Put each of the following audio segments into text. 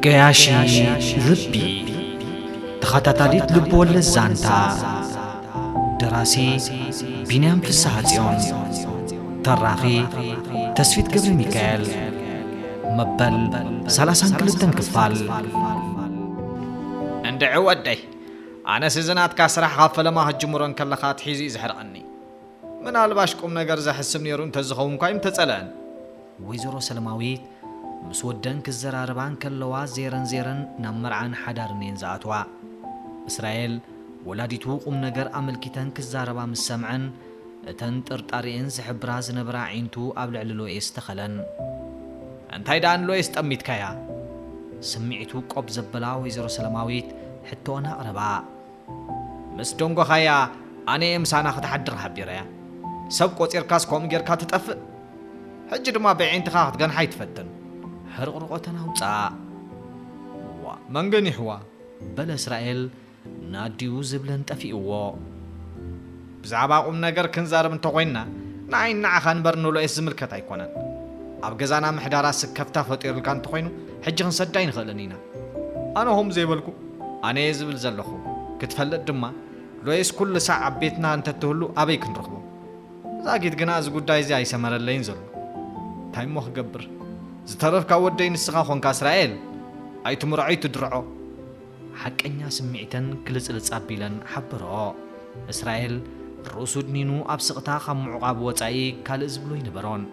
ገያሺ ልቢ፣ ተኸታታሊት ልብ ወለድ ዛንታ። ደራሲ ቢንያም ፍስሓጽዮን። ተራኺ ተስፊት ገብረ ሚካኤል። መበል ሰላሳን ክልተን ክፋል። እንድዒ ወደይ፣ ኣነስ እዚ ናትካ ስራሕ ካብ ፈለማ ክትጅምሮ እንከለኻ ኣትሒዙ እዩ ዘሕርቐኒ። ምናልባሽ ቁም ነገር ዘሕስብ ነይሩ እንተዝኸውን እኳ ኣይምተጸልአን። ወይዘሮ ሰለማዊት ምስ ወደን ክዘራረባ እንከለዋ ዜረን ዜረን ናብ መርዓን ሓዳርን እየን ዝኣትዋ። እስራኤል ወላዲቱ ቁም ነገር ኣመልኪተን ክዛረባ ምስ ሰምዐን፣ እተን ጥርጣሬኤን ዝሕብራ ዝነበራ ኣዒንቱ ኣብ ልዕሊ ሎኤስ ተኸለን። እንታይ ደኣ ንሎኤስ ጠሚትካያ? ስምዒቱ ቆብ ዘበላ ወይዘሮ ሰለማዊት ሕቶኦን ኣቕረባ። ምስ ደንጎኻያ ኣነ እየ ምሳና ክትሓድር ሓቢረያ። ሰብ ቆጺርካስ ከምኡ ጌርካ ትጠፍእ? ሕጂ ድማ ብዒንትኻ ክትገንሓ ኣይትፈትን። ሕርቕርቖተን ኣውጽኣ። ዋ፣ መን ገኒሕዋ? በለ እስራኤል ንኣዲኡ ዝብለን ጠፊእዎ። ብዛዕባ ቁም ነገር ክንዛረብ እንተኾይንና ንዓይን ንዓኻ እምበር ንሎኤስ ዝምልከት ኣይኮነን። ኣብ ገዛና ምሕዳራ ስከፍታ ፈጢሩልካ እንተኾይኑ ሕጂ ክንሰዳ ኣይንኽእልን ኢና። ኣነ ሆም ዘይበልኩ ኣነ እየ ዝብል ዘለኹ። ክትፈልጥ ድማ ሎኤስ ኩሉ ሳዕ ኣብ ቤትና እንተትህሉ ኣበይ ክንረኽቦ? ዛጊት ግና እዚ ጉዳይ እዚ ኣይሰመረለይን ዘሎ። እንታይ እሞ ክገብር? ዝተረፍካ ወደይ ንስኻ ኾንካ እስራኤል። ኣይትምርዖ ኣይትድርዖ። ሓቀኛ ስምዒተን ግልጽልጽ ኣቢለን ሓበርኦ። እስራኤል ርእሱ ድኒኑ ኣብ ስቕታ ካብ ምዕቋብ ወጻኢ ካልእ ዝብሎ ኣይነበሮን።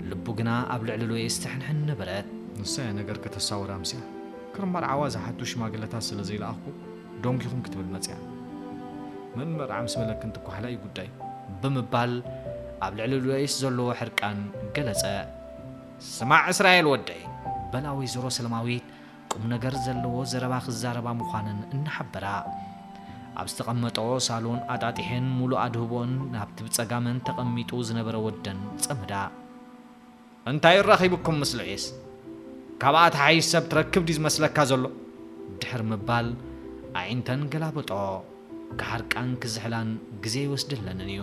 ልቡ ግና ኣብ ልዕሊ ሎኤስ ትሕንሕን ነበረት። ንሳ እያ ነገር ከተሳውራ ኣምስያ። ክርማር ዓዋ ዝሓቱ ሽማግለታት ስለ ዘይለኣኽኩ ደንጊኹም ክትብል መጽያ። መን መርዓ ምስ በለክን ትኳሕላ እዩ ጉዳይ። ብምባል ኣብ ልዕሊ ሎኤስ ዘለዎ ሕርቃን ገለጸ። ስማዕ እስራኤል ወደይ፣ በላ ወይዘሮ ሰለማዊት ቁም ነገር ዘለዎ ዘረባ ክዛረባ ምዃነን እናሓበራ፣ ኣብ ዝተቐመጠኦ ሳሎን ኣጣጢሐን ሙሉእ ኣድህቦን ናብቲ ብጸጋመን ተቐሚጡ ዝነበረ ወደን ጸመዳ። እንታይ ረኺብኩም ምስ ሎኤስ? ካብኣ ተሓይሽ ሰብ ትረክብ ድዩ ዝመስለካ ዘሎ? ድሕሪ ምባል ኣዒንተን ገላበጦ። ክሓርቃን ክዝሕላን ግዜ ኣይወስደለንን እዩ።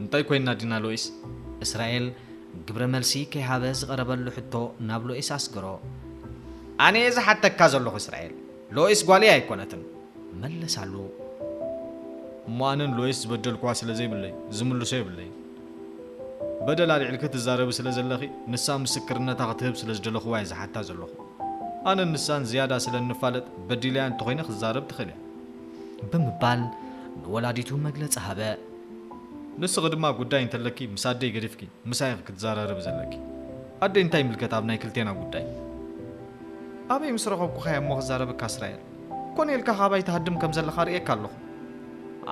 እንታይ ኮይና ዲና ሎይስ? እስራኤል ግብረ መልሲ ከይሃበ ዝቐረበሉ ሕቶ ናብ ሎይስ ኣስገሮ። ኣነ እየ ዝሓተካ ዘለኹ እስራኤል፣ ሎይስ ጓለይ ኣይኮነትን። መለሳሉ። እሞ ኣነን ሎይስ ዝበደልኩዋ ስለ ዘይብለይ ዝምልሶ የብለይ። በደል ኣልዒልኪ ትዛረቢ ስለ ዘለኺ ንሳ ምስክርነታ ክትህብ ስለ ዝደለኹዋ እየ ዝሓታ ዘለኹ። ኣነን ንሳን ዝያዳ ስለ እንፋለጥ በዲለያ እንተኾይነ ክትዛረብ ትኽእል እያ። ብምባል ንወላዲቱ መግለጺ ሃበ። ንስኺ ድማ ጉዳይ እንተለኪ ምስ ኣደይ ገዲፍኪ ምሳይ ክትዘራረቢ ዘለኪ። ኣደይ እንታይ ይምልከት ኣብ ናይ ክልቴና ጉዳይ? ኣበይ ምስ ረኸብኩኻያ እሞ ክዛረበካ እስራኤል? ኮነ ኢልካ ካባይ ትሃድም ከም ዘለኻ ርእየካ ኣለኹ።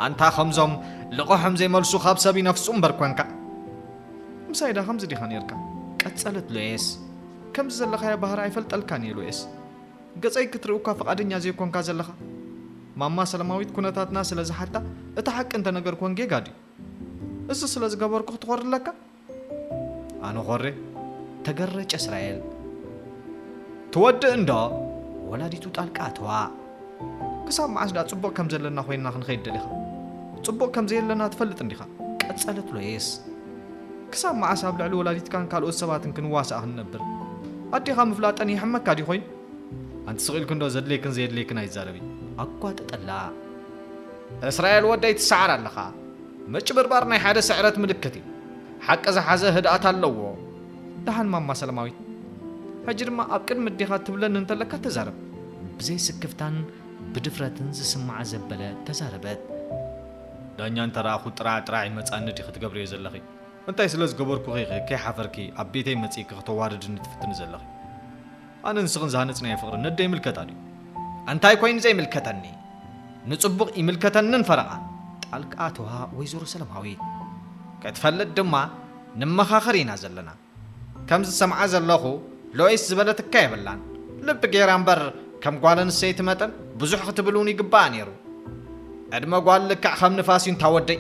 ኣንታ ከምዞም ልቕሖም ዘይመልሱ ካብ ሰብ ይነፍጹ እምበር ኮንካ። ምሳይ ዳ ከምዚ ዲኻ ነይርካ? ቀጸለት ሎኤስ። ከምዚ ዘለኻዮ ባህሪ ኣይፈልጠልካን እየ ሎኤስ። ገጸይ ክትርኢ እኳ ፍቓደኛ ዘይኮንካ ዘለኻ። ማማ ሰላማዊት ኩነታትና ስለ ዝሓታ እቲ ሓቂ እንተነገርኩወን ጌጋ ድዩ? እዚ ስለ ዝገበርኩ ክትኾሪ ኣለካ? ኣነ ኾሬ? ተገረጨ እስራኤል። ትወድእ እንዶ? ወላዲቱ ጣልቃ ኣተዋ። ክሳብ መዓስ ደኣ ጽቡቕ ከም ዘለና ኮይንና ክንኸይድ ደሊኻ? ጽቡቕ ከም ዘየለና ትፈልጥ እንዲኻ? ቀጸለት ሎይስ። ክሳብ መዓስ ኣብ ልዕሊ ወላዲትካን ካልኦት ሰባትን ክንዋሳእ ክንነብር? ኣዴኻ ምፍላጠን የሕመካ ድዩ ኮይኑ? ኣንቲ ስቕ ኢልኪ እንዶ ዘድልየክን ዘየድልየክን ኣይዛረቢ። ኣጓጠጠላ። እስራኤል ወደይ ትሰዓር ኣለኻ። ምጭብርባር ናይ ሓደ ስዕረት ምልክት እዩ። ሓቂ ዝሓዘ ህድኣት ኣለዎ። ደሓን ማማ ሰላማዊት። ሕጂ ድማ ኣብ ቅድሚ ኣዴኻ ትብለኒ እንተለካ ተዛረብ። ብዘይ ስክፍታን ብድፍረትን ዝስምዓ ዘበለ ተዛረበት። ዳኛ እንተረኣኹ ጥራዕ ጥራዕ ይመጻኒ ዲኺ ትገብርዮ ዘለኺ? እንታይ ስለ ዝገበርኩኺ ኢኺ ከይሓፈርኪ ኣብ ቤተይ መጺእኪ ክተዋርድኒ ትፍትኒ ዘለኺ? ኣነ ንስኽን ዝሃነጽናዮ ፍቕሪ ነደይ ይምልከታ ድዩ? እንታይ ኮይኑ ዘይምልከተኒ? ንጽቡቕ ይምልከተንን ፈረቓን። ጣልቃ ኣተዋ ወይዘሮ ሰለማዊት። ክትፈልጥ ድማ ንመኻኸር ኢና ዘለና። ከም ዝሰምዓ ዘለኹ ሎይስ ዝበለትካ የብላን። ልቢ ጌራ እምበር ከም ጓል ኣንስተይቲ መጠን ብዙሕ ክትብል እውን ይግባኣ ነይሩ። ዕድመ ጓል ልክዕ ከም ንፋስ እዩ እንታ ወደይ።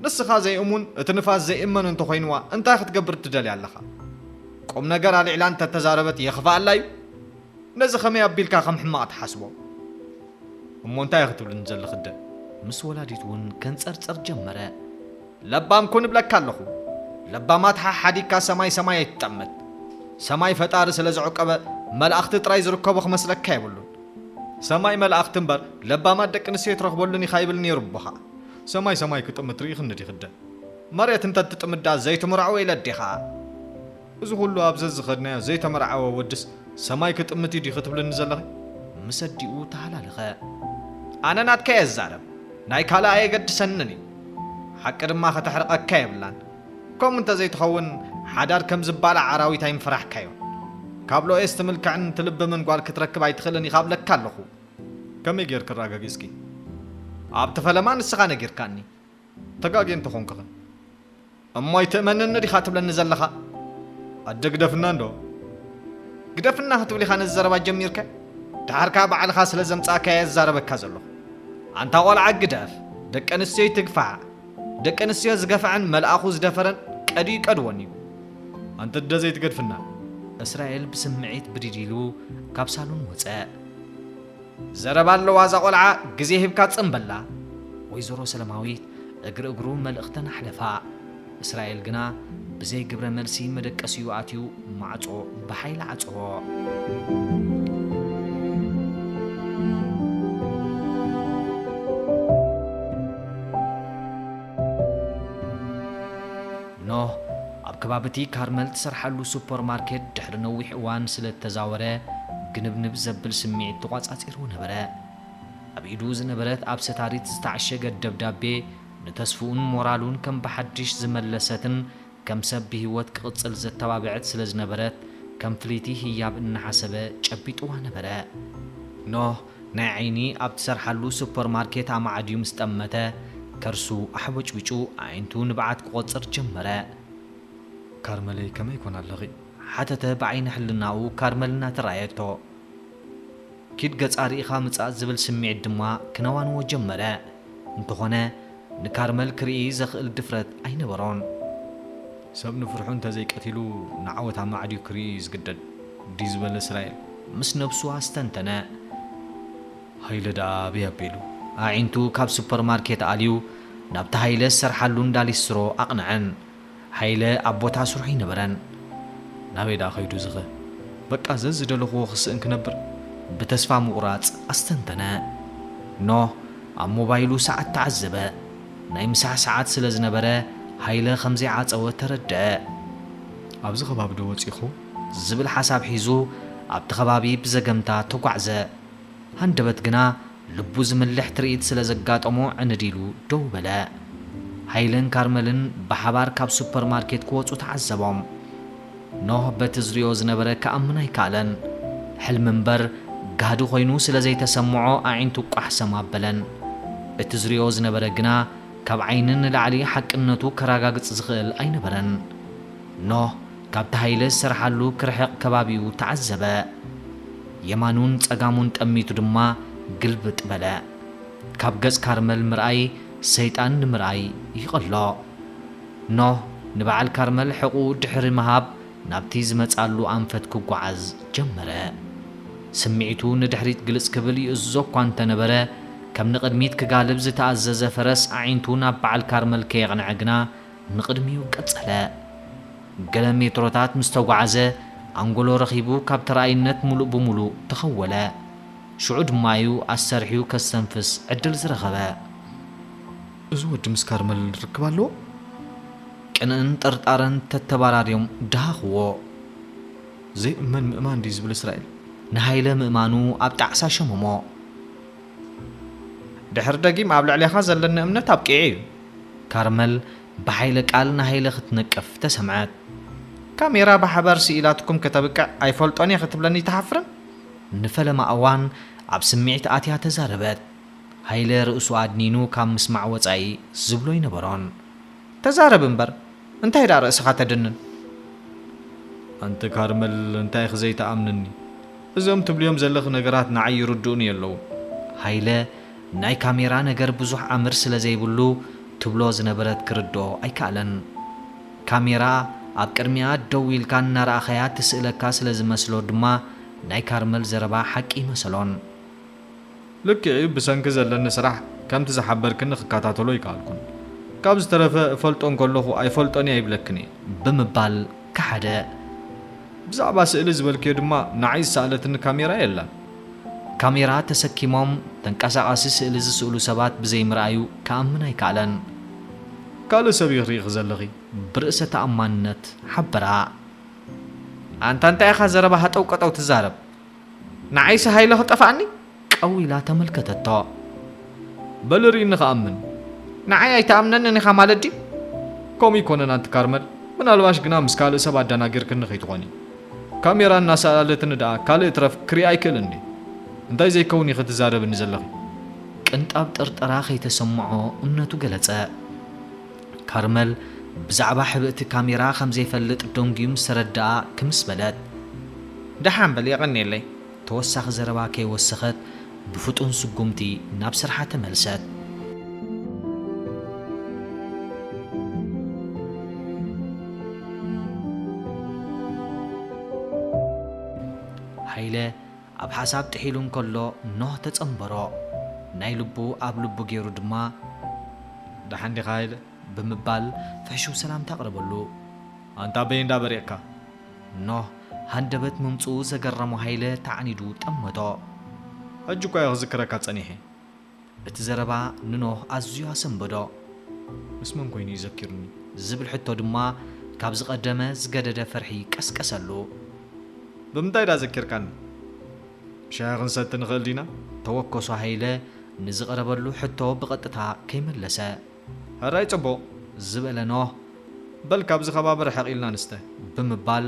ንስኻ ዘይእሙን እቲ ንፋስ ዘይእመን እንተኾይንዋ እንታይ ክትገብር ትደልያ ኣለኻ? ቁም ነገር ኣልዒላ እንተተዛረበት የኽፍኣላ እዩ። ነዚ ከመይ ኣቢልካ ከም ሕማቕ ትሓስቦ? እሞ እንታይ ክትብልኒ ዘለኺ ኣደ? ምስ ወላዲት እውን ከንጸርጽር ጀመረ። ለባም ኩን እብለካ ኣለኹ። ለባማት ሓሓዲግካ ሰማይ ሰማይ ኣይትጠምት። ሰማይ ፈጣሪ ስለ ዝዕቀበ መላእኽቲ ጥራይ ዝርከቦ ክመስለካ የብሉን። ሰማይ መላእኽቲ እምበር ለባማት ደቂ ኣንስትዮ ኣይትረኽበሉን ኢኻ ይብል ነይሩ ኣቦኻ። ሰማይ ሰማይ ክጥምት ርኢኽኒ ዲኽደ? መሬት እንተ ትጥምት ደኣ ዘይትምርዓዎ ኢለ ኣዴኻ። እዚ ኩሉ ኣብ ዘዝኸድናዮ ዘይተመርዓወ ወድስ ሰማይ ክጥምት እዩ ድዩ ክትብልኒ ዘለኺ? ምስ ኣዲኡ ተሃላለኸ። ኣነ ናትካ እየ ዝዛረብ፣ ናይ ካልእ ኣየገድሰንን እዩ። ሓቂ ድማ ከተሕርቐካ የብላን። ከምኡ እንተ ዘይትኸውን ሓዳር ከም ዝባላዕ ኣራዊት ኣይምፈራሕካዮን። ካብ ሎኤስ ትምልክዕን ትልብምን ጓል ክትረክብ ኣይትኽእልን ኢኻ እብለካ ኣለኹ። ከመይ ጌርኪ ኣረጋጊጽኪ? ኣብቲ ፈለማ ንስኻ ነጊርካኒ። ተጋግየ እንተኾንኩኸ? እሞ ኣይትእመንኒ ዲኻ ትብለኒ ዘለኻ? ኣደ ግደፍና እንዶ። ግደፍና ክትብል ኢኻ ነዚ ዘረባ ጀሚርከ? ደሓር ከኣ ባዕልኻ ስለ ዘምጻእካዮ እየ ዝዛረበካ ዘለኹ። ኣንታ ቆልዓ ግደፍ፣ ደቂ ኣንስትዮ ይትግፋዕ። ደቂ ኣንስትዮ ዝገፍዐን መልኣኹ ዝደፈረን ቀድዩ ይቀድወን እዩ። ኣንቲ ኣደ ዘይትገድፍና። እስራኤል ብስምዒት ብድድ ኢሉ ካብ ሳሎን ወጸ። ዘረባ ኣለዋ እዛ ቆልዓ፣ ግዜ ሂብካ ጽምበላ። ወይዘሮ ሰለማዊት እግሪ እግሩ መልእኽተን ኣሕለፋ። እስራኤል ግና ብዘይ ግብረ መልሲ መደቀሲኡ ኣትዩ ማዕጾ ብሓይሊ ዓጸዎ። ኖህ ኣብ ከባቢ እቲ ካርመል ትሰርሓሉ ሱፐርማርኬት ድሕሪ ነዊሕ እዋን ስለ እተዛወረ፣ ግንብንብ ዘብል ስምዒት ተቋጻጺርዎ ነበረ። ኣብ ኢዱ ዝነበረት ኣብ ሰታሪት ዝተዓሸገት ደብዳቤ፣ ንተስፍኡን ሞራሉን ከም ብሓድሽ ዝመለሰትን ከም ሰብ ብህይወት ክቕጽል ዘተባብዐት ስለ ዝነበረት፣ ከም ፍልይቲ ህያብ እናሓሰበ ጨቢጥዋ ነበረ። ኖህ ናይ ዓይኒ ኣብ ትሰርሓሉ ሱፐርማርኬት ኣማዕድዩ ምስ ጠመተ፣ ከርሱ ኣሕበጭቢጩ ኣዒንቱ ንብዓት ክቖጽር ጀመረ። ካርመለይ፣ ከመይ ኮን ኣለኺ? ሓተተ ብዓይኒ ሕልናኡ ካርመል እናተራእየቶ። ኪድ ገጻ ርኢኻ ምጻእ ዝብል ስምዒት ድማ ክነዋንዎ ጀመረ። እንተኾነ ንካርመል ክርኢ ዘኽእል ድፍረት ኣይነበሮን። ሰብ ንፍርሑ እንተዘይቀቲሉ ንዓወት ኣማዕድዩ ክርኢ እዩ ዝግደድ ድዩ ዝበለ እስራኤል ምስ ነብሱ ኣስተንተነ። ሃይለ ደኣ ኣበይ ኣቢሉ? ኣዒንቱ ካብ ሱፐርማርኬት ኣልዩ ናብቲ ሃይለ ዝሰርሓሉ እንዳ ሊስትሮ ኣቕንዐን። ሃይለ ኣብ ቦታ ስርሑ ኣይነበረን። ናበይ ደኣ ከይዱ ዝኸ? በቃ ዘዝደለኽዎ ክስእን ክነብር? ብተስፋ ምቑራጽ ኣስተንተነ። ኖህ ኣብ ሞባይሉ ሰዓት ተዓዘበ። ናይ ምሳሕ ሰዓት ስለ ዝነበረ ሃይለ ከም ዘይዓጸወ ተረድአ። ኣብዚ ከባቢ ዶ ወጺኹ? ዝብል ሓሳብ ሒዙ ኣብቲ ከባቢ ብዘገምታ ተጓዕዘ። ሃንደበት ግና ልቡ ዝምልሕ ትርኢት ስለ ዘጋጠሞ ዕንድ ኢሉ ደው በለ። ሃይለን ካርመልን ብሓባር ካብ ሱፐርማርኬት ክወጹ ተዓዘቦም። ኖህ በቲ ዝሪኦ ዝነበረ ክኣምን ኣይከኣለን። ሕልሚ እምበር ጋህዲ ኮይኑ ስለ ዘይተሰምዖ ኣዒንቱ ቋሕ ሰም ኣበለን። እቲ ዝሪኦ ዝነበረ ግና ካብ ዓይኒ ንላዕሊ ሓቅነቱ ከረጋግጽ ዝኽእል ኣይነበረን። ኖህ ካብቲ ሃይለ ዝሰርሓሉ ክርሕቕ ከባቢኡ ተዓዘበ። የማኑን ጸጋሙን ጠሚቱ ድማ ግልብጥ በለ። ካብ ገጽ ካርመል ምርኣይ ሰይጣን ንምርኣይ ይቐሎ። ኖህ ንበዓል ካርመል ሕቑኡ ድሕሪ ምሃብ ናብቲ ዝመጻሉ ኣንፈት ክጓዓዝ ጀመረ። ስምዒቱ ንድሕሪት ግልጽ ክብል ይእዝዞ እኳ እንተነበረ፣ ከም ንቕድሚት ክጋልብ ዝተኣዘዘ ፈረስ ኣዒንቱ ናብ በዓል ካርመል ከየቕንዐ ግና ንቕድሚኡ ቀጸለ። ገለ ሜትሮታት ምስ ተጓዓዘ፣ ኣንጎሎ ረኺቡ ካብ ተራኣይነት ሙሉእ ብሙሉእ ተኸወለ። ሽዑ ድማ እዩ ኣሰርሕዩ ከስተንፍስ ዕድል ዝረኸበ። እዚ ወዲ ምስ ካርመል ርክብ ኣለዎ? ቅንእን ጥርጣረን ተተባራርዮም ደሃኽዎ። ዘይእመን ምእማን ድዩ ዝብል እስራኤል? ንሃይለ ምእማኑ ኣብ ጣዕሳ ሸመሞ። ድሕሪ ደጊም ኣብ ልዕሌኻ ዘለኒ እምነት ኣብቂዑ እዩ። ካርመል ብሓይለ ቃል ንሃይለ ክትነቅፍ ተሰምዐት። ካሜራ ብሓባር ስኢላትኩም ከተብቅዕ ኣይፈልጦን እየ ክትብለኒ ትሓፍርን? ንፈለማ እዋን ኣብ ስምዒት ኣትያ ተዛረበት። ሃይለ ርእሱ ኣድኒኑ ካብ ምስማዕ ወጻኢ ዝብሎ ኣይነበሮን። ተዛረብ እምበር፣ እንታይ ደኣ ርእስኻ ተድንን? ኣንቲ ካርመል፣ እንታይ ኢኺ ዘይትኣምንኒ? እዞም ትብልዮም ዘለኺ ነገራት ንዓይ ይርድኡኒ የለውን። ሃይለ ናይ ካሜራ ነገር ብዙሕ ኣምር ስለ ዘይብሉ፣ ትብሎ ዝነበረት ክርድኦ ኣይከኣለን። ካሜራ ኣብ ቅድሚኣ ደው ኢልካ እናረኣኻያ ትስእለካ ስለ ዝመስሎ ድማ፣ ናይ ካርመል ዘረባ ሓቂ ይመሰሎን። ልክዕ እዩ፣ ብሰንኪ ዘለኒ ስራሕ ከምቲ ዝሓበርክኒ ክከታተሎ ኣይከኣልኩን። ካብ ዝተረፈ እፈልጦ እንከለኹ ኣይፈልጦን እየ ኣይብለክን እየ። ብምባል ከሓደ። ብዛዕባ ስእሊ ዝበልክዮ ድማ ንዓይ ዝሰኣለትኒ ካሜራ የላን። ካሜራ ተሰኪሞም ተንቀሳቓሲ ስእሊ ዝስእሉ ሰባት ብዘይምርኣዩ ክኣምን ኣይከኣለን። ካልእ ሰብ ኢኺ ርኢኺ ዘለኺ። ብርእሰ ተኣማንነት ሓበራ። ኣንታ እንታይ ኢኻ ዘረባ ሃጠው ቀጠው ትዛረብ? ንዓይሲ ሃይለ ክጠፍኣኒ? ቀው ኢላ ተመልከተቶ። በሊ ርኢኒ ክኣምን። ንዓይ ኣይትኣምነንን ኢኻ ማለት ድዩ? ከምኡ ኣይኮነን ኣንቲ ካርመል፣ ምናልባሽ ግና ምስ ካልእ ሰብ ኣደናጊርክኒ ከይትኾኒ። ካሜራ እናሰኣለትኒ ደኣ ካልእ ትረፍ ክርኢ ኣይክእልን ድየ? እንታይ ዘይከውን ኢኺ ትዛረብኒ ዘለኺ? ቅንጣብ ጥርጠራ ከይተሰምዖ እምነቱ ገለጸ። ካርመል ብዛዕባ ሕብእቲ ካሜራ ከም ዘይፈልጥ ደንጉዩ ምስ ተረድኣ ክምስ በለት። ደሓን በል የቐንየለይ። ተወሳኺ ዘረባ ከይወሰኸት ብፍጡን ስጉምቲ ናብ ስርሓ ተመልሰት። ሃይለ ኣብ ሓሳብ ጥሒሉ እንከሎ ኖህ ተጸንበሮ። ናይ ልቡ ኣብ ልቡ ገይሩ ድማ፣ ደሓን ዲኻ ሃይለ? ብምባል ፍሕሹው ሰላምታ ኣቕረበሉ። ኣንታ ኣበይ እንዳ በሪቕካ? ኖህ ሃንደበት ምምጽኡ ዘገረሞ ሃይለ ተዓኒዱ ጠመቶ። ሕጂ እኳ እየ ክዝክረካ ጸኒሐ። እቲ ዘረባ ንኖህ ኣዝዩ ኣሰንበዶ። ምስ መን ኮይኑ እዩ ዘኪሩኒ? ዝብል ሕቶ ድማ ካብ ዝቐደመ ዝገደደ ፍርሒ ቀስቀሰሉ። ብምንታይ ዳ ዘኪርካኒ? ሻሂ ክንሰቲ ንኽእል ዲና? ተወከሶ ሃይለ ንዝቐረበሉ ሕቶ ብቐጥታ ከይመለሰ። ሕራይ ጽቡቕ። ዝበለ ኖህ። በል ካብዚ ከባቢ ርሕቕ ኢልና ንስተ። ብምባል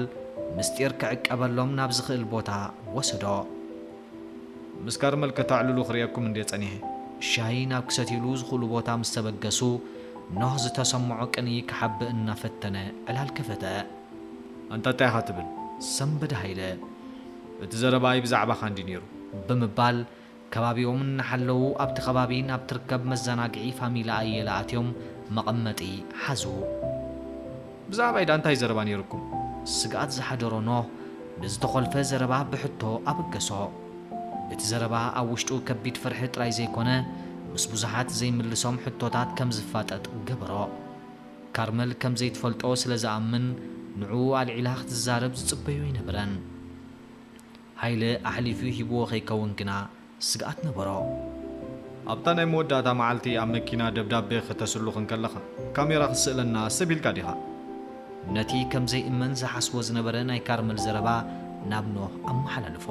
ምስጢር ክዕቀበሎም ናብ ዝኽእል ቦታ ወሰዶ። ምስ ካርመል ከተዕልሉ ክርእየኩም እንድየ ጸኒሐ። ሻሂ ናብ ክሰትይሉ ዝኽእሉ ቦታ ምስ ተበገሱ፣ ኖህ ዝተሰምዖ ቅንኢ ክሓብእ እናፈተነ ዕላል ከፈተ። ኣንታ እንታይ ኢኻ ትብል? ሰንበደ ሃይለ። እቲ ዘረባይ ብዛዕባኻ እንድዩ ነይሩ። ብምባል ከባቢኦም እናሓለዉ ኣብቲ ከባቢ ናብ ትርከብ መዘናግዒ ፋሚላ ኣየለ ኣትዮም መቐመጢ ሓዙ። ብዛዕባይ ደኣ እንታይ ዘረባ ነይሩኩም? ስግኣት ዝሓደሮ ኖህ ንዝተኾልፈ ዘረባ ብሕቶ ኣበገሶ። እቲ ዘረባ ኣብ ውሽጡ ከቢድ ፍርሒ ጥራይ ዘይኮነ፣ ምስ ብዙሓት ዘይምልሶም ሕቶታት ከም ዝፋጠጥ ገበሮ። ካርመል ከም ዘይትፈልጦ ስለ ዝኣምን፣ ንዕኡ ኣልዒላ ክትዛረብ ዝጽበዮ ኣይነበረን። ሃይለ ኣሕሊፉ ሂብዎ ከይከውን ግና ስግኣት ነበሮ። ኣብታ ናይ መወዳእታ መዓልቲ ኣብ መኪና ደብዳቤ ከተስልኽ እንከለኻ፣ ካሜራ ክትስእለና ኣሰብ ኢልካ ዲኻ? ነቲ ከም ዘይእመን ዝሓስቦ ዝነበረ ናይ ካርመል ዘረባ ናብ ኖህ ኣመሓላልፎ።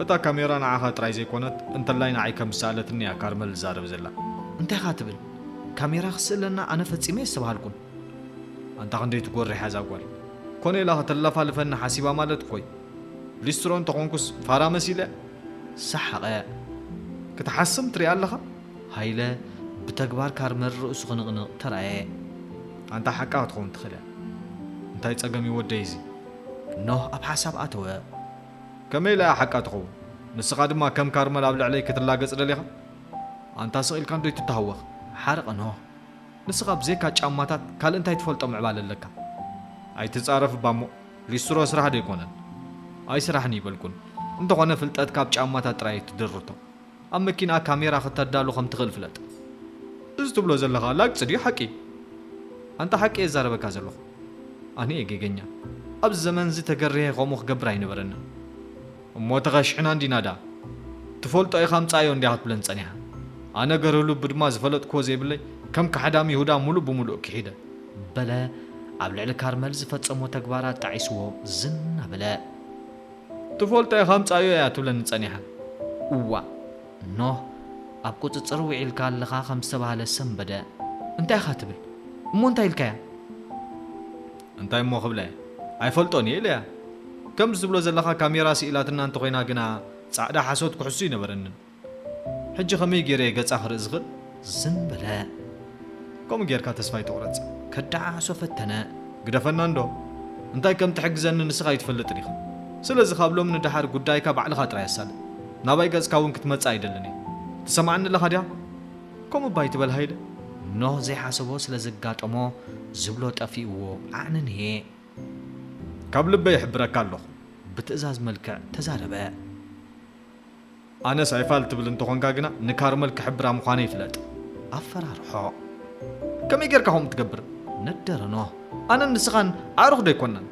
እታ ካሜራ ንዓኻ ጥራይ ዘይኮነት፣ እንተላይ ንዓይ ከም ዝሰኣለትኒ እያ ካርመል ዝዛረብ ዘላ። እንታይ ኢኻ ትብል? ካሜራ ክስእለና ኣነ ፈጺመ ኣይስተብሃልኩን። ኣንታ ክንደይ ትጎርሕ እዛ ጓል። ኮነ ኢላ ከተለፋልፈኒ ሓሲባ ማለት እኮይ። ሊስትሮ እንተኾንኩስ ፋራ መሲለ። ሰሓቐ። ክትሓስም ትሪኣ ኣለኻ? ሃይለ ብተግባር ካርመል ርእሱ ክንቕንቕ ተራእየ። ኣንታ ሓቃ ክትኸውን ትኽእል እያ። እንታይ ጸገም እዩ ወደይ እዚ? ኖህ ኣብ ሓሳብ ኣተወ። ከመይ ኢላ እያ ሓቃ ትኸውን? ንስኻ ድማ ከም ካርመል ኣብ ልዕለይ ክትላገጽ ደሊኻ? ኣንታ ስቕ ኢልካ እንዶ ኣይትተሃወኽ። ሓረቐ ኖህ። ንስኻ ብዘይካ ጫማታት ካልእ እንታይ ትፈልጦ ምዕባለ ኣለካ? ኣይትጻረፍ እባ እሞ፣ ሊስትሮ ስራሕ ዶ ኣይኮነን? ኣይስራሕን ይበልኩን። እንተኾነ ፍልጠትካ ኣብ ጫማታት ጥራይ ኣይትድርቶ። ኣብ መኪና ካሜራ ክተዳሉ ከም ትኽእል ፍለጥ። እዚ ትብሎ ዘለኻ ላግጺ ድዩ ሓቂ? ኣንታ ሓቂ እየ ዝዛረበካ ዘለኹ። ኣነ እየ ጌገኛ። ኣብዚ ዘመን እዚ ተገሪሀ ከምኡ ክገብር ኣይነበረንን። እሞ ተኸሽሕና እንዲና ደኣ። ትፈልጦ ኢኻ ምጻዮ እንዲያ ክትብለኒ ጸኒሓ። ኣነ ገርህ ልቡ ድማ ዝፈለጥክዎ ዘይብለይ ከም ካሕዳም ይሁዳ ሙሉእ ብሙሉእ ክሒደ። በለ ኣብ ልዕሊ ካርመል ዝፈጸሞ ተግባር ኣጣዒስዎ ዝን እናበለ። ትፈልጦ ኢኻ ምጻዮ እያ ትብለኒ ጸኒሓ። እዋእ ኖህ ኣብ ቁጽጽር ውዒልካ ኣለኻ ከም ዝተባህለ ሰንበደ። እንታይ ኢኻ ትብል? እሞ እንታይ ኢልካያ? እንታይ እሞ ክብለ? ኣይፈልጦን እየ ኢለያ። ከምዚ ትብሎ ዘለኻ ካሜራ ስኢላትና እንተኾይና ግና ጻዕዳ ሓሶት ክሕሱ ኣይነበረንን። ሕጂ ከመይ ገይረ እየ ገጻ ክርኢ ዝኽእል? ዝን በለ። ከምኡ ጌርካ ተስፋ ኣይትቑረጽ። ከደዓዕሶ ፈተነ። ግደፈና እንዶ። እንታይ ከም ትሕግዘኒ ንስኻ ኣይትፈልጥን ኢኻ። ስለዚ ካብ ሎሚ ንደሓር ጉዳይካ ባዕልኻ ጥራይ ኣሳልጥ። ናባይ ገጽካ እውን ክትመጽእ ኣይደልን እየ። ትሰምዓኒ ኣለኻ ድያ? ከምኡ እባ ኣይትበል ሃይለ። ኖህ ዘይሓሰቦ ስለ ዘጋጠሞ ዝብሎ ጠፊእዎ ዓዕነንየ። ካብ ልበይ ይሕብረካ ኣለኹ። ብትእዛዝ መልክዕ ተዛረበ። ኣነስ ኣይፋል ትብል እንተኾንካ ግና ንካርመል ክሕብራ ምዃነይ ፍለጥ። ኣፈራርሖ። ከመይ ጌርካ ከምኡ ትገብር? ነደረ ኖህ። ኣነን ንስኻን ኣዕሩኽ ዶ ኣይኮናን?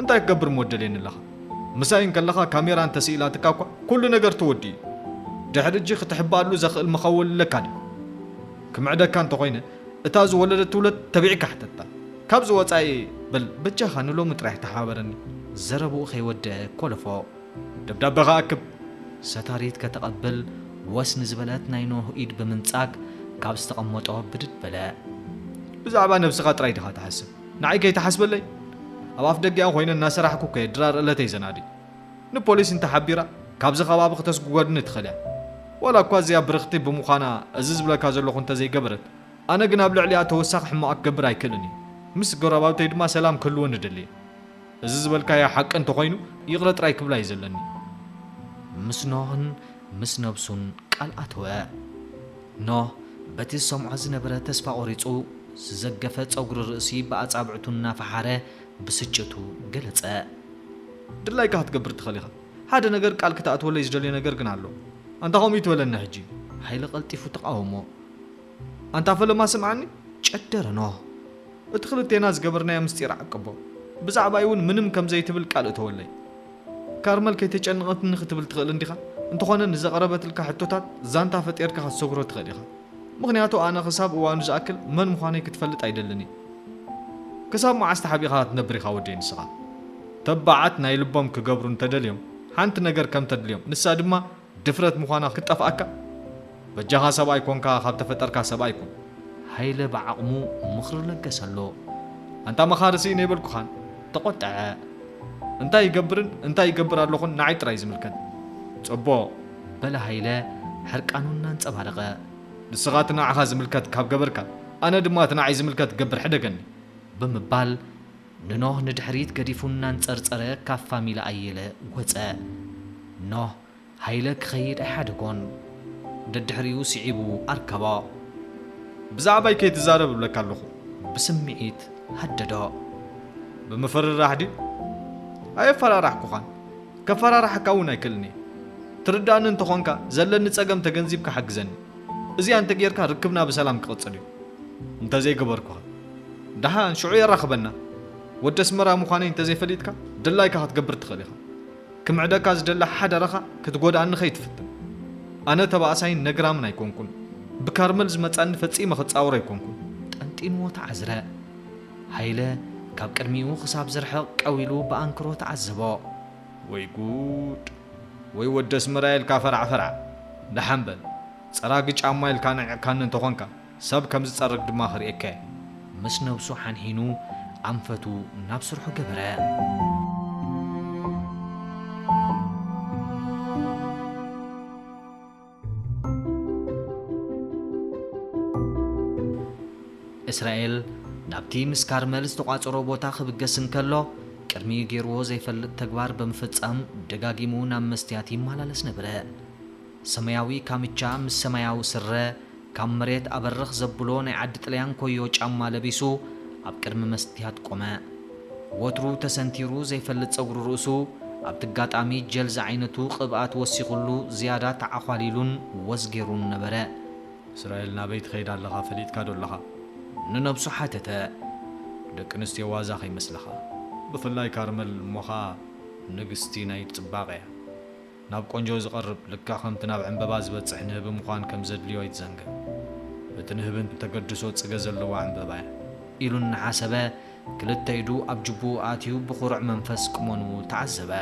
እንታይ ክገብር እሞ ደልየኒ ኣለኻ? ምሳይ እንከለኻ ካሜራ እንተስኢላትካ እኳ ኩሉ ነገር ተወዲኡ እዩ። ድሕሪ እጂ ክትሕበኣሉ ዘኽእል መኸወል ኣለካ ድዩ? ክምዕደካ እንተኾይነ እታ ዝወለደት ትውለድ ተቢዕካ ሕተታ። ካብዚ ወጻኢ በል በጃኻ ንሎሚ ጥራይ ተሓባበረኒ። ዘረብኡ ከይወደአ ኮለፎ። ደብዳበኻ ኣክብ። ሰታሪት ከተቐብል ወስ ንዝበለት ናይ ኖህ ኢድ ብምንጻግ ካብ ዝተቐመጦ ብድድ በለ። ብዛዕባ ነብስኻ ጥራይ ዲኻ ትሓስብ? ንዓይ ከይትሓስበለይ? ኣብ ኣፍ ደጊኣ ኮይነ እናሰራሕኩ እኮ እየ ድራር ዕለተይ ዘናዲ። ንፖሊስ እንተሓቢራ ካብዚ ከባቢ ክተስጉገድኒ ትኽእል እያ። ዋላ እኳ እዚኣ ብርኽቲ ብምዃና እዚ ዝብለካ ዘለኹ እንተዘይገበረት፣ ኣነ ግን ኣብ ልዕሊኣ ተወሳኺ ሕማቕ ክገብር ኣይክእልን እየ። ምስ ጎረባብተይ ድማ ሰላም ክህልወን እደሊ እየ። እዚ ዝበልካዮ ሓቂ እንተኾይኑ ይቕረ ጥራይ ክብላ እዩ ዘለኒ። ምስ ኖህን ምስ ነብሱን ቃል ኣተወ። ኖህ በቲ ዝሰምዖ ዝነበረ ተስፋ ቆሪጹ ዝዘገፈ ጸጉሪ ርእሲ ብኣጻብዕቱ እናፈሓረ ብስጭቱ ገለጸ። ድላይካ ክትገብር ትኽእል ኢኻ። ሓደ ነገር ቃል ክትኣትወለይ ዝደልዮ ነገር ግን ኣሎ። ኣንታ ከምኡ ይትበለኒ ሕጂ። ሃይለ ቀልጢፉ ተቃወሞ። ኣንታ ፈለማ ስምዓኒ፣ ጨደረ ኖህ። እቲ ክልቴና ዝገበርናዮ ምስጢር ዓቅቦ። ብዛዕባይ እውን ምንም ከም ዘይትብል ቃል እተወለይ። ካርመል ከይተጨንቐትኒ ክትብል ትኽእል እንዲኻ? እንተኾነ ንዘቕረበትልካ ሕቶታት ዛንታ ፈጢርካ ክትሰግሮ ትኽእል ኢኻ። ምኽንያቱ ኣነ ክሳብ እዋኑ ዝኣክል መን ምዃነይ ክትፈልጥ ኣይደልን እየ። ክሳብ መዓስ ተሓቢእኻ ክትነብር ኢኻ ወደይ ንስኻ? ተባዓት ናይ ልቦም ክገብሩ እንተደልዮም ሓንቲ ነገር ከም ተድልዮም፣ ንሳ ድማ ድፍረት ምዃና ክትጠፍኣካ? በጃኻ ሰብኣይ ኮንካ ካብ ተፈጠርካ ሰብኣይ ኩን። ሃይለ ብዓቕሙ ምኽሪ ለገሰሉ። ኣንታ መኻሪ ስኢነ ኣይበልኩኻን። ተቖጠዐ። እንታይ ይገብርን እንታይ ይገብር ኣለኹን ንዓይ ጥራይ ዝምልከት። ጽቡቕ። በለ ሃይለ ሕርቃኑ እናንጸባረቐ። ንስኻ እቲ ንዓኻ ዝምልከት ካብ ገበርካ፣ ኣነ ድማ እቲ ንዓይ ዝምልከት ክገብር ሕደገኒ። ብምባል ንኖህ ንድሕሪት ገዲፉ እናንጸርጸረ ካብ ፋሚላ ኣየለ ወጸ። ኖህ ሃይለ ክኸይድ ኣይሓደጎን። ደድሕሪኡ ስዒቡ ኣርከቦ። ብዛዕባይ ከይትዛረብ እብለካ ኣለኹ። ብስምዒት ሃደዶ። ብምፍርራሕ ድዩ? ኣየፈራራሕኩኻን። ከፈራርሓካ እውን ኣይክእልን እየ። ትርዳእኒ እንተኾንካ ዘለኒ ጸገም ተገንዚብካ ሓግዘኒ። እዚኣ እንተጌርካ ርክብና ብሰላም ክቕጽል እዩ። እንተዘይገበርኩኻ ደሓን ሽዑ የራኽበና። ወዲ ኣስመራ ምዃነይ እንተዘይፈሊጥካ ድላይካ ክትገብር ትኽእል ኢኻ። ክምዕደካ ዝደሊ ሓደራኻ ክትጎድኣኒ ከይትፍትን። ኣነ ተባእሳይን ነግራምን ኣይኮንኩን። ብካርመል ዝመጻኒ ፈጺመ ክጻወር ኣይኮንኩን። ጠንጢንዎ ተዓዝረ። ሃይለ ካብ ቅድሚኡ ክሳብ ዝርሕቕ ቀው ኢሉ ብኣንክሮ ተዓዘቦ። ወይ ጉድ! ወይ ወዲ ኣስመራ ኢልካ ፈራዕ ፈራዕ። ደሓን በል። ጸራጊ ጫማ ኢልካ ንዒቕካኒ እንተኾንካ፣ ሰብ ከም ዝጸርግ ድማ ክርእየካ እየ። ምስ ነብሱ ሓንሒኑ ኣንፈቱ ናብ ስርሑ ገበረ። እስራኤል ናብቲ ምስ ካርመል ዝተቋጸሮ ቦታ ክብገስ እንከሎ፣ ቅድሚኡ ገይርዎ ዘይፈልጥ ተግባር ብምፍጻም ደጋጊሙ ናብ መስትያት ይመላለስ ነበረ። ሰማያዊ ካምቻ ምስ ሰማያዊ ስረ፣ ካብ መሬት ኣበርኽ ዘብሎ ናይ ዓዲ ጥልያን ኮዮ ጫማ ለቢሱ ኣብ ቅድሚ መስትያት ቆመ። ወትሩ ተሰንቲሩ ዘይፈልጥ ጸጉሪ ርእሱ ኣብቲ ኣጋጣሚ ጀል ዝዓይነቱ ቅብኣት ወሲኹሉ ዝያዳ ተዓዃሊሉን ወዝ ገይሩን ነበረ። እስራኤል ናበይ ትኸይድ ኣለኻ ፈሊጥካ ዶ ኣለኻ? ንነብሱ ሓተተ። ደቂ ኣንስትዮ ዋዛ ከይመስለኻ። ብፍላይ ካርመል እሞ ኸኣ ንግስቲ ናይ ጽባቐ እያ። ናብ ቆንጆ ዝቐርብ ልክዕ ከምቲ ናብ ዕምበባ ዝበጽሕ ንህቢ ምዃን ከም ዘድልዮ ኣይትዘንግዕ። እቲ ንህቢ ተገድሶ ጽገ ዘለዋ ዕምበባ እያ። ኢሉ እናሓሰበ ክልተ ኢዱ ኣብ ጅቡኡ ኣትዩ ብኹሩዕ መንፈስ ቁመንኡ ተዓዘበ።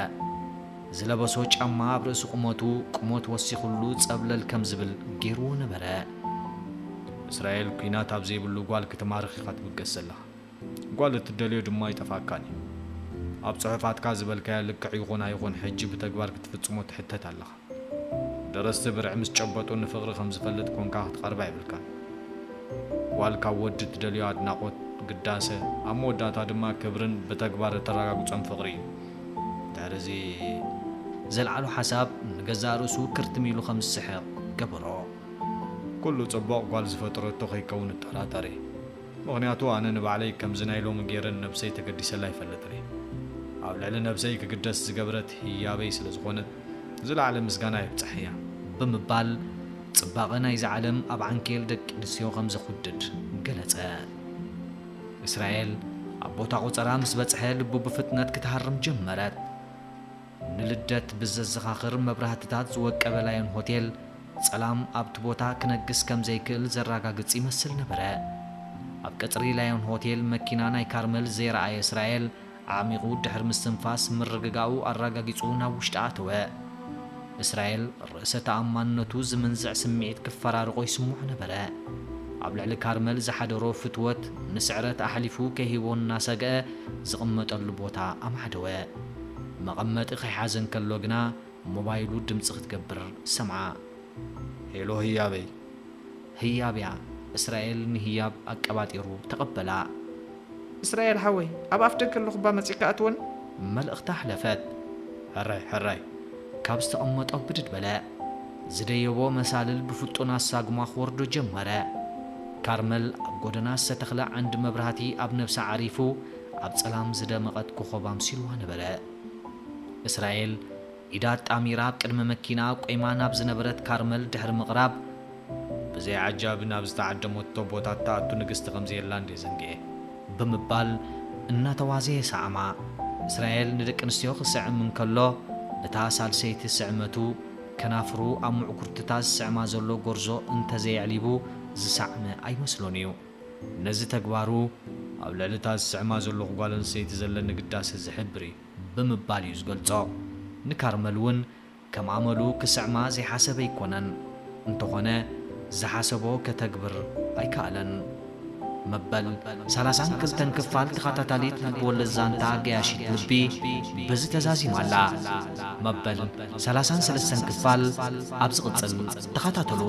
ዝለበሶ ጫማ ኣብ ርእሲ ቁመቱ ቁመት ወሲኹሉ ጸብለል ከም ዝብል ገይርዎ ነበረ። እስራኤል ኲናት ኣብ ዘይብሉ ጓል ክትማርኽ ኢኻ ትብገስ ዘለኻ። ጓል እትደልዮ ድማ ኣይጠፍኣካን እዩ። ኣብ ጽሑፋትካ ዝበልካዮ ልክዕ ይኹን ኣይኹን ሕጂ ብተግባር ክትፍጽሞ ትሕተት ኣለኻ። ደረስቲ ብርዒ ምስ ጨበጡ ንፍቕሪ ከም ዝፈልጥ ኮንካ ክትቐርባ የብልካን። ጓል ካብ ወዲ ትደልዮ ኣድናቖት፣ ግዳሰ፣ ኣብ መወዳእታ ድማ ክብርን ብተግባር እተረጋግጾን ፍቕሪ እዩ። ድሕርዚ ዘልዓሎ ሓሳብ ንገዛእ ርእሱ ክርትም ኢሉ ከም ዝስሕቕ ገበሮ። ኩሉ ጽቡቕ ጓል ዝፈጠረቶ ከይከውን እጠራጠር እየ። ምኽንያቱ ኣነ ንባዕለይ ከምዚ ናይ ሎሚ ገይረ ንነብሰይ ተገዲሰላ ኣይፈልጥን እየ። ኣብ ልዕሊ ነብሰይ ክግደስ ዝገበረት ህያበይ ስለ ዝኾነት ዝለዓለ ምስጋና የብጽሐያ። ብምባል ጽባቐ ናይዛ ዓለም ኣብ ዓንኬል ደቂ ኣንስትዮ ከም ዘኹድድ ገለጸ። እስራኤል ኣብ ቦታ ቆጸራ ምስ በጽሐ ልቡ ብፍጥነት ክትሃርም ጀመረት። ንልደት ብዘዘኻኽር መብራህትታት ዝወቀበ ላዮን ሆቴል፣ ጸላም ኣብቲ ቦታ ክነግስ ከም ዘይክእል ዘረጋግጽ ይመስል ነበረ። ኣብ ቀጽሪ ላዮን ሆቴል መኪና ናይ ካርመል ዘይረኣየ እስራኤል፣ ዓሚቑ ድሕሪ ምስትንፋስ ምርግጋኡ ኣረጋጊጹ ናብ ውሽጢ ኣተወ። እስራኤል ርእሰ ተኣማንነቱ ዝምንዝዕ ስምዒት ክፈራርቖ ይስምዖ ነበረ። ኣብ ልዕሊ ካርመል ዝሓደሮ ፍትወት ንስዕረት ኣሕሊፉ ከይህቦ እናሰግአ ዝቕመጠሉ ቦታ ኣማዕደወ። መቐመጢ ከይሓዘ እንከሎ ግና ሞባይሉ ድምጺ ክትገብር ሰምዓ። ሄሎ ህያበይ። ህያብያ። እስራኤል ንህያብ ኣቀባጢሩ ተቐበላ። እስራኤል ሓወይ፣ ኣብ ኣፍ ደገ ኣለኹ እባ መጺእካ ኣትወን። መልእኽታ ኣሕለፈት። ሕራይ ሕራይ። ካብ ዝተቐመጦ ብድድ በለ። ዝደየቦ መሳልል ብፍጡን ኣሳጉማ ክወርዶ ጀመረ። ካርመል ኣብ ጎደና ዝተተኽለ ዓንዲ መብራህቲ ኣብ ነብሳ ዓሪፉ ኣብ ጸላም ዝደመቐት ኮኾብ ኣምሲልዋ ነበረ። እስራኤል ኢዳ ኣጣሚራ ኣብ ቅድሚ መኪና ቆይማ ናብ ዝነበረት ካርመል ድሕሪ ምቕራብ፣ ብዘይ ዓጃቢ ናብ ዝተዓደመቶ ቦታ እትኣቱ ንግስቲ ከም ዘየላ እንድየ ዘንግኤ። ብምባል እናተዋዘየ ሰዓማ። እስራኤል ንደቂ ኣንስትዮ ክስዕም እንከሎ፣ እታ ሳልሰይቲ ስዕመቱ ከናፍሩ ኣብ ምዕጉርትታ ዝስዕማ ዘሎ ጎርዞ እንተዘየዕሊቡ ዝሰዓመ ኣይመስሎን እዩ። ነዚ ተግባሩ ኣብ ልዕሊ እታ ዝስዕማ ዘለኹ ጓል ኣንስተይቲ ዘለኒ ግዳሰ ዝሕብር እዩ። ብምባል እዩ ዝገልጾ። ንካርመል እውን ከም ኣመሉ ክስዕማ ዘይሓሰበ ኣይኮነን። እንተኾነ ዝሓሰቦ ከተግብር ኣይከኣለን። መበል ሰላሳን ክልተን ክፋል ተኸታታሊት ልብወለድ ዛንታ ገያሺት ልቢ በዚ ተዛዚማ ኣላ። መበል ሰላሳን ሰለስተን ክፋል ኣብ ዝቕጽል ተኸታተሉ።